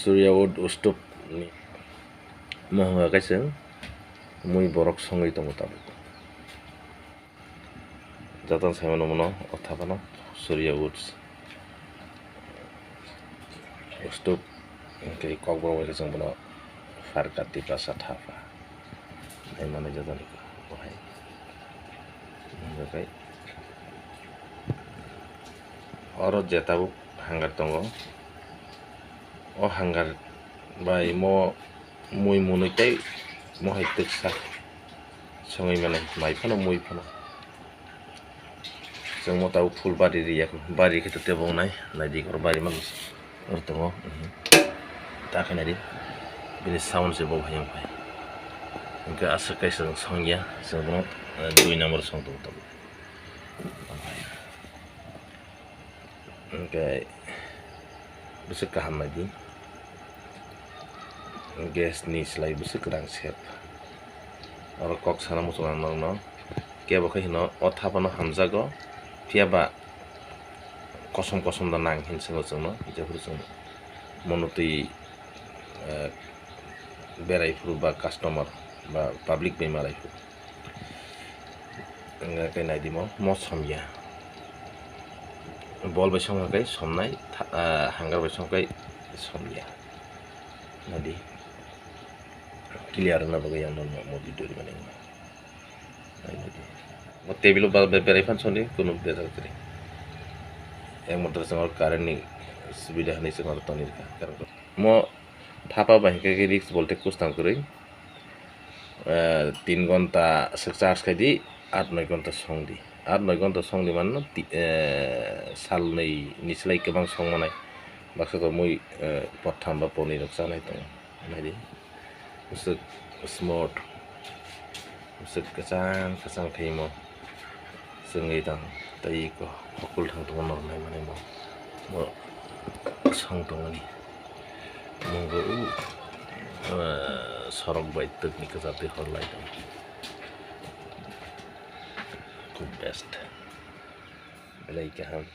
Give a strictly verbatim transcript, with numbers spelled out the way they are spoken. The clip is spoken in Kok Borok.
Surya Wood stove ni mohonga kaisa mui borok songwi tongo tabuk. Jatang saimano mono o thapano Surya Woods stove hwnkhe kokborok bai khe chwng bono Farka Tiprasa thapa naimani jatani bohai hwnkhe oro je tabuk hangar tongo. O hangar bai mo mui munui tei mohai twksa songwi mani mai phano mui phano. Chwng mo tabuk full bari riya, bari khe to tebo wngnai, naidi oro bari man oro tongo. Ta khe naidi bini sound se bo hayung phai. Hwnkhe aswk kaisa chwng songya, chwng bono, eh, dui number song tongo tabuk. Hwnkhe bwswk kaham naidi. Gas ni slai bwswk kwrang sep. Oro kok sana muchung ang nokno. Kebo khe hino o thapano hamjago. Phiya ba kosom kosom da nang hin swngo chwngno. Jephuru chwng monotwi, eh, berai phuru ba customer ba public bai malai phuru. Wngkha khe naidi mo, mo somya. Bol bai songkha khe somnai, tha-, ah, hangar bai songkha khe somya. Naidi. Clear wngna bagwi ang nono mo video rimani wngkha. Naidi. Mo table o ba-, be-, berai phan soni, kunu bejal kwrwi. Ek motor chwng current ni subida hinwi chwng aro toni rwkha. Mo thapa bai hwnkhe risk bolte kwcham kwrwi. Eh, tin gonta swk charge khai di, aat noi gonta song di. Aat noi gonta song di mano ti-, eh, sal nwi ni slai kwbang song manai. Baksa to mui, eh, potham ba ponwi rok chanai tongo. Naidi. Bwswk smart. Bwswk kwchang kwchang khaimo. Chwngwi tong tei iko hokol thang tongo norok nai manwi mo. Mo song tongmani. Mungo u, eh, sorok bai twkni kwchar twi hor lai tong. Khub best. Belai kaham.